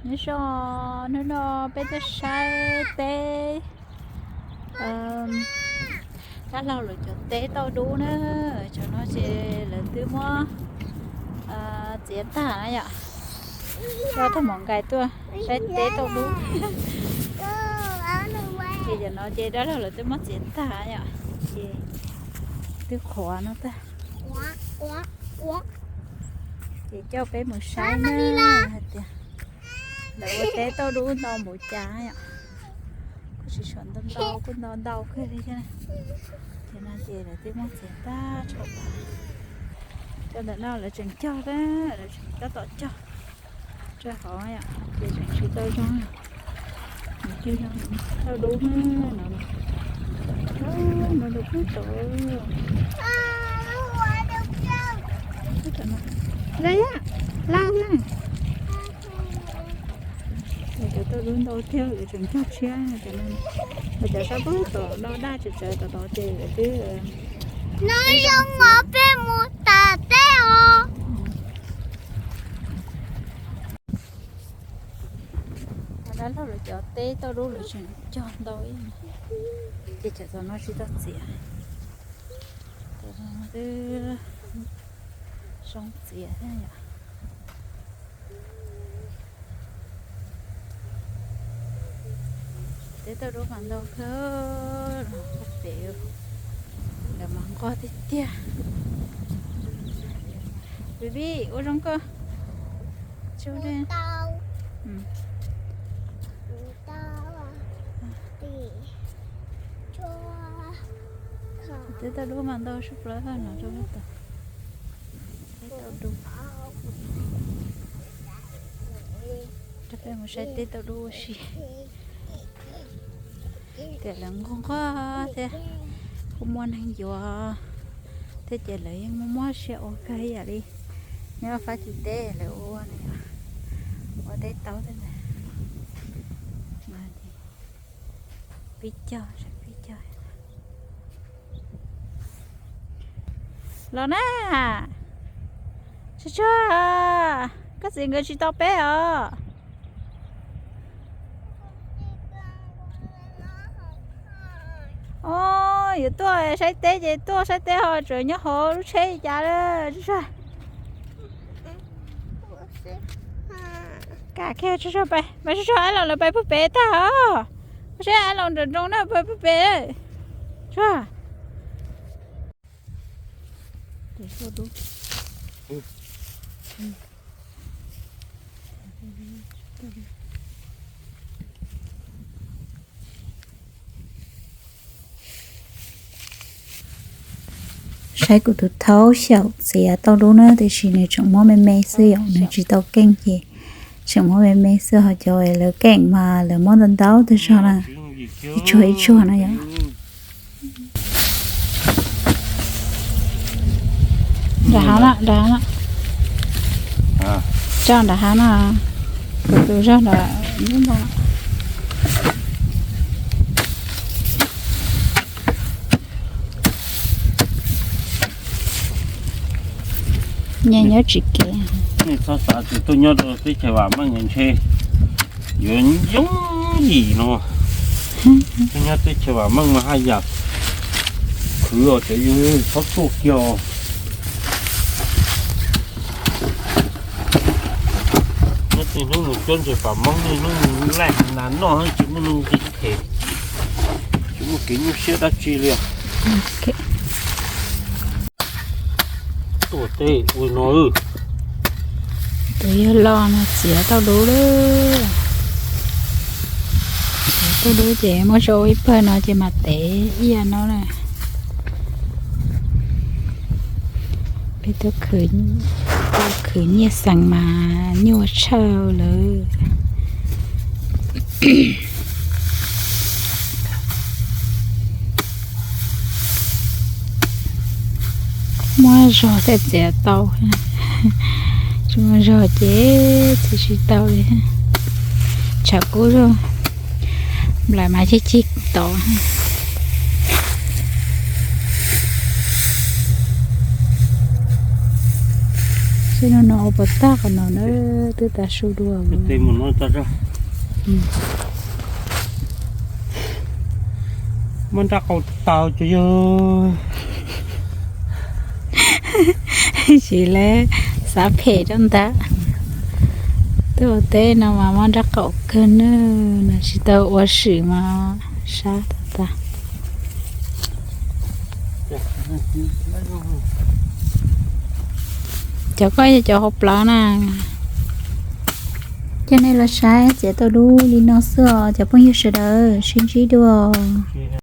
Nyob zoo, hnub no peb tuaj saib teb, dab laug lawv cov teb tauj dub na. Cov no ces lawv twb muab txiav tag na yom. Coj tag mov nkais tuaj saib teb tauj dub. Ces cov no ces dab laug lawv twb muab txiav tag yom, ces twb qhuav no tag. Ces coj peb mus saib na, hais tias lawv ua teb tauj dub ntau npaum cas yom. Kuj tsis tshua ntau ntau, kuj ntau ntau kawg li thiab. Ces no ces lawv twb muab txiav tag tshaj plaws. Cov ntawm no lawv tseem cog, lawv tseem tab tom cog rau hauv yom, ces tseem tsis tau zoo. Tauj dub no, no dub pug tau. Laj, laj. Cov tauj dub ntau thiab, lawv tseem cog tshiab. Cov sab pug tom no daj tsawv tsawv tom tod ces lawv twb... No zoo os, peb mus tas teb os. Dab laug lawv cov teb tauj dub lawv tseem cog ntau ib, ces cov tom no tsis tau txiav. Cov no twb zoo txiav thiab yom. Teb tauj dub mas ntau kawg, pem lawv mas nquag tiag tiag. Baby, ua zoo koj. Teb tauj dub mas ntau sab plaws no rau lub tod. Teb tauj dub. Rau peb mus saib teb tauj dub ua si. Tias lawv nquag nquag thiab, kuj muaj neeg yuav thiab ces lawv yeej muaj muaj siab ua kawg ib yam li nyob Fab Kis teb lawv ua na yom. Ua teb tauj thiab ntag. Pib cog, pib cog. Los na, tsuag tsuag, koj txiv nkawd tsis tau peb os. Os, yuav tuaj saib teb ces tuaj saib teb ho tseem nyob hauv lub tsheb li cas lawm tsuag tsuag. Kam kiag tsuag tsuag pais, mas tsuag tsuag Ab Laus lawv pais puag pem tag os. Saib Ab Laus nram nroos na, pais puag pem. Tsuag. Saib kuv tus thaub xyaum txiav tauj dub na, tiam sis nws tseem muab me me xwb yom, nws tsis tau keej ces tseem muab me me xwb, ho cov lawv keej mas lawv muab ntau ntau tag zog na, ib tsuag ib tsuag na yom. Nram hav na, nram hav na. Tso nram hav na, kuv tus zog nram lub ntoo. Nyias nyob tsis kev. Nej txhob xav tias tuaj nyob rau teb chaws vam meej ntshe yuav yooj yim no. Tuaj nyob teb chaws vam meej mas haj yam khwv os, tseem yog txhob tuaj kiag os. Nyob tej hnub nws cov ntses pam Hmoob niaj hnub nws laij nas noj tsis muaj nuj nqis them, tsis muaj kev nyuaj siab dab tsi li os. Tuaj teb ua no. Tus yawg loj no txiav tauj dub lawm. Txiav tauj dub ces muab tso ua ib pawg no ces mam tev ib yam no na. Peb tuaj khwv nyiaj xeem mas nyuaj tshaj lawm. Muab zog thiaj txiav tau, tsis muaj zog ces txiav tsis tau li. Tshav kub zog, nplaim mas cig cig tod. Tej no no ua puas tag qhov no na, twb tas su dua. Muab nrab qaum tau cov yog. Sim le xav phem rau ntag. Twb ua teb no mas muab nrab qaum kawg na, no tsis tau ua sim mas sab tag tag. Cov koj yog cov hauv plawv na. Coj nej los saib txiav tau dub li no xwb os cov phooj ywg sawv daws, sib ntsib dua.